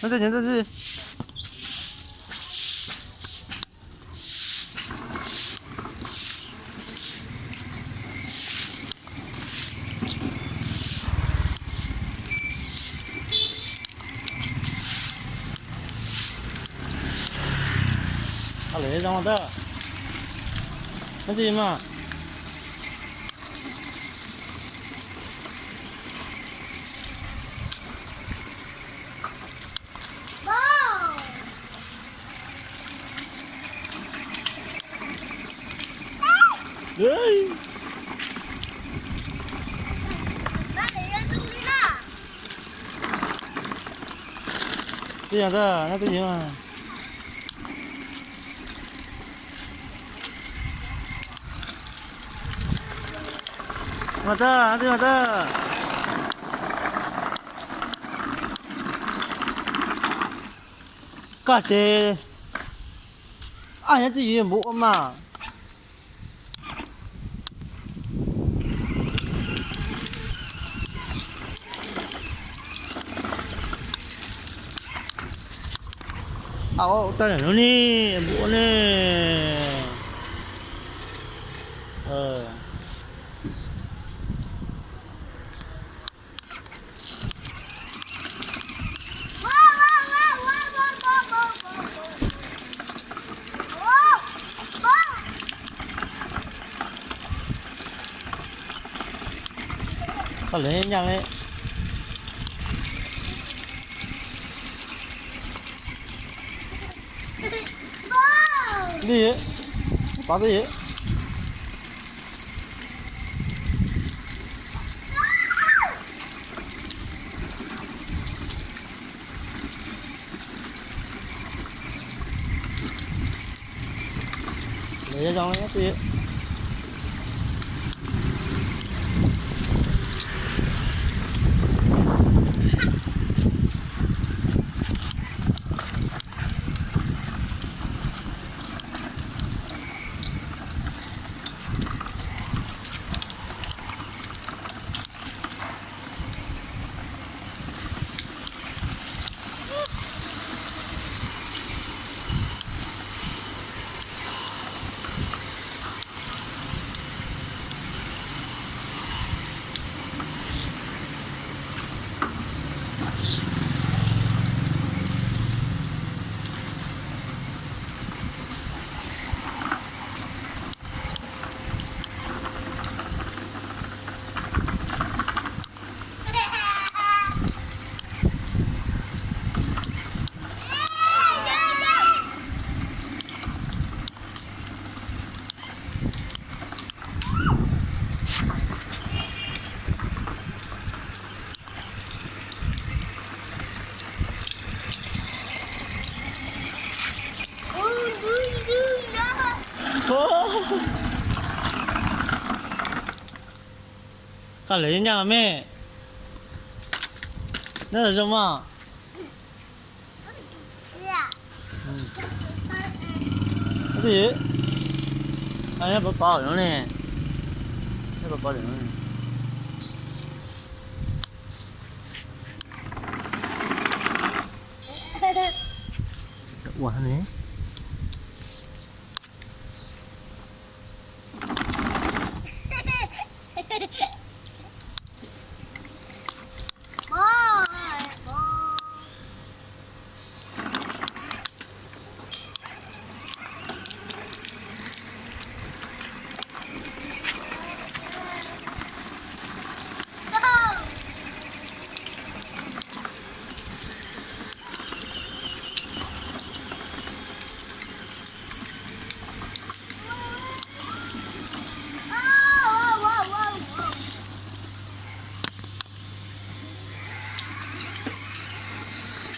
Nyob twj ywm, nyob twj ywm. Lawv zoo mas tag. Nyob twj ywm mas. Twj ywm tag, nyob twj ywm mas. Mas tag, nyob twj ywm mas tag. Koj ces, a, nyob twj ywm npaum ua mas. A, ua tau lub ne, npaum ne. Koj lawv nyaj li. Li, pov twj ywm. Lawv zoo li twj ywm. Koj lawv nyaj mas me. Nyob zoo mas. Twj ywm. Nyob pov pov lawm no ne. Nyob pov pov lawm no ne. Ua ne.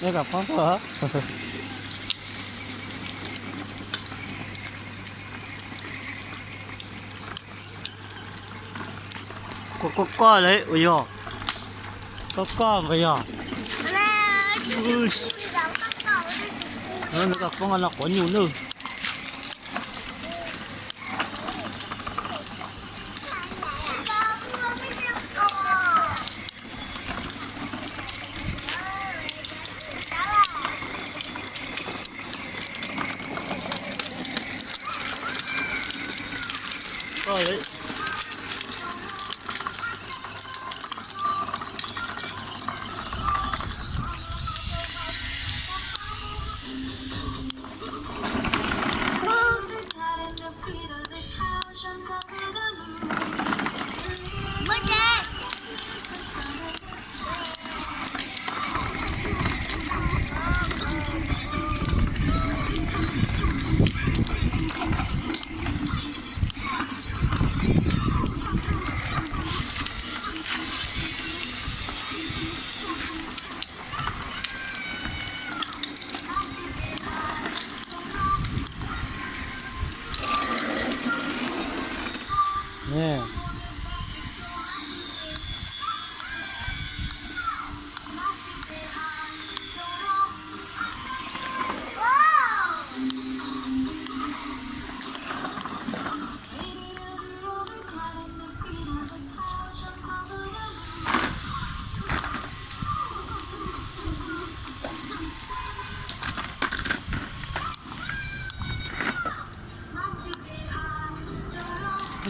Neb kom poob tuaj. Koj koj lawm uas yog, koj koj puas yog? Neb kom poob no quav nyuj nawb.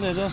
Ntawm,